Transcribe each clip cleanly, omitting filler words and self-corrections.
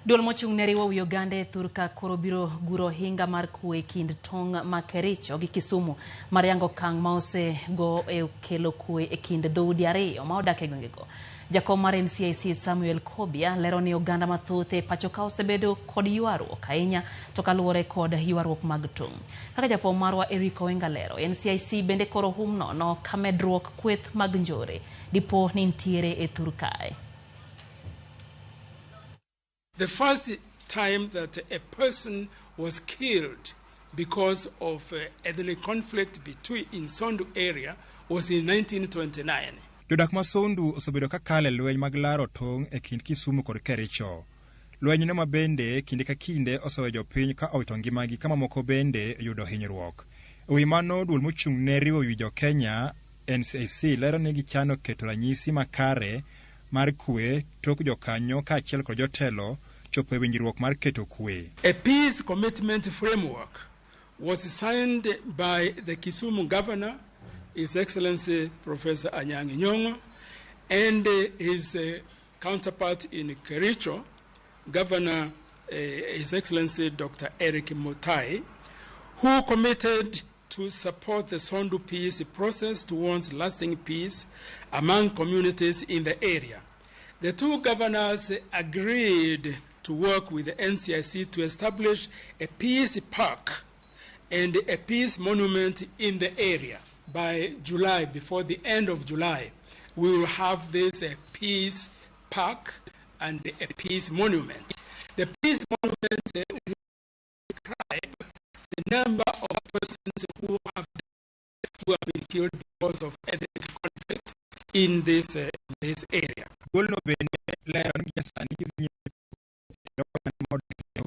Duol mochung' ne riwo wi oganda e thurka koro biro guro ohinga mar kwe e kind tong' ma Kericho gi Kisumu mar yango okang' ma osego e kelo kwe e kind dhoudi ariyo ma odak e gwengego. Jakom mar NCIC Samuel Kobia lero ni oganda mathoth e pachoka osebedo kod ywaruok ahinya to kaluwore kod ywaruok mag tong'. Kaka jafwambo marwa Eric Owenga lero, NCIC bende koro hum nono ka medruok kweth mag njore dipo ni nitiere e thur kae. The first time that a person was killed because of ethnic conflict between in Sondu area was in 1929. Jodak ma Sondu osebedo ka kalo e lweny mag laro tong' e kind Kisumu kod Kericho. Lwenyno ma bende kinde ka kinde oseweyo jopiny ka owito ngimagi ka mamoko bende oyudo hinyruok. E wi mano, duol mochung' ne riwo wi jo Kenya, NCIC, lero ni gichano keto ranyisi makare mar kwe tok jokanyo kaachiel kod jotelo chopo e winjruok mar keto kwe. A peace commitment framework was signed by the Kisumu governor, His Excellency Professor Anyang' Nyong'o, and his counterpart in Kericho, Governor His Excellency Dr. Eric Mutai, who committed to support the Sondu peace process towards lasting peace among communities in the area. The two governors agreed to work with the NCIC to establish a peace park and a peace monument in the area. By July, before the end of July, we will have this peace park and a peace monument. The peace monument will describe the number of persons who have been killed because of ethnic conflict in this area. Duolno bende lero ni gie sani gidhi nyime oganda modak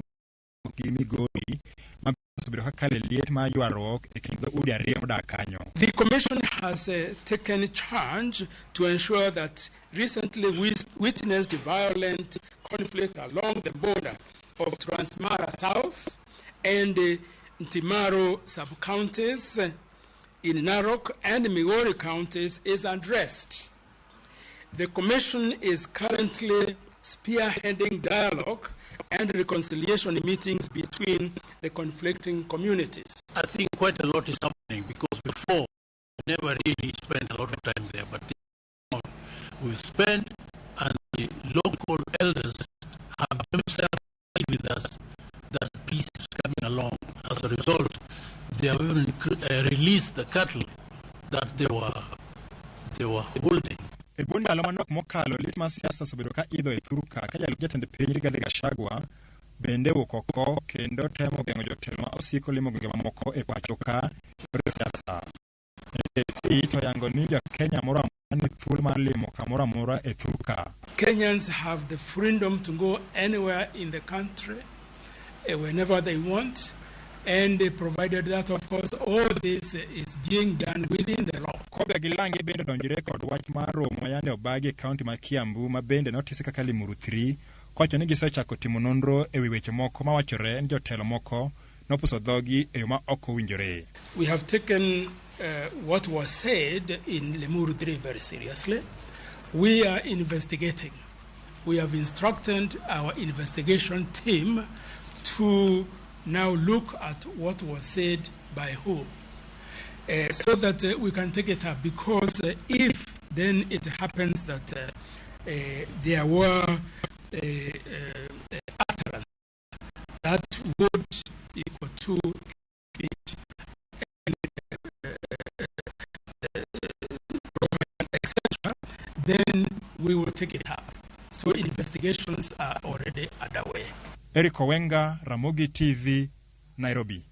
gi Migori ma osebedo ka kalo e liet mar ywaruok e kind dhoudi ariyo modak kanyo. The Commission has taken charge to ensure that recently we witnessed violent conflict along the border of Transmara South and Ntimaru sub-counties in Narok and Migori counties is addressed. The Commission is currently spearheading dialogue and reconciliation meetings between the conflicting communities. I think quite a lot is happening because before we never really spent a lot of time there, but now we've spent, and the local elders have themselves agreed with us that peace is coming along. As a result, they have even released the cattle that they were holding. E bwo ndalo manok mokalo, liet mar siasa osebedo ka idho e thurka ka jalup jatend piny Rigathi Gachagua bende owuok oko kendo temo geng'o jotelo ma osiko limo gwenge mamoko e pacho ka e yore siasa. NCIC to yango ni ja-Kenya moro amora ni thuolo mar limo kamoro amora e thurka. Kenyans have the freedom to go anywhere in the country whenever they want, and provided that, of course, all this is being done within the law. Kobia gi Lange bende odonjore kod wach mar romo ma yande obagi e kaunti ma Kiambu ma bende notisi kaka Limuru 3 kowacho ni gisechako timo nonro e wi weche moko mawachore ni jotelo moko nopuso dhogi e yo ma ok owinjore. We have taken what was said in Limuru 3 very seriously. We are investigating. We have instructed our investigation team to now look at what was said by whom, so that we can take it up. Because if then it happens that there were utterances that would equal to speech and etc., then we will take it up. So investigations are already underway. Eric Owenga, Ramogi TV, Nairobi.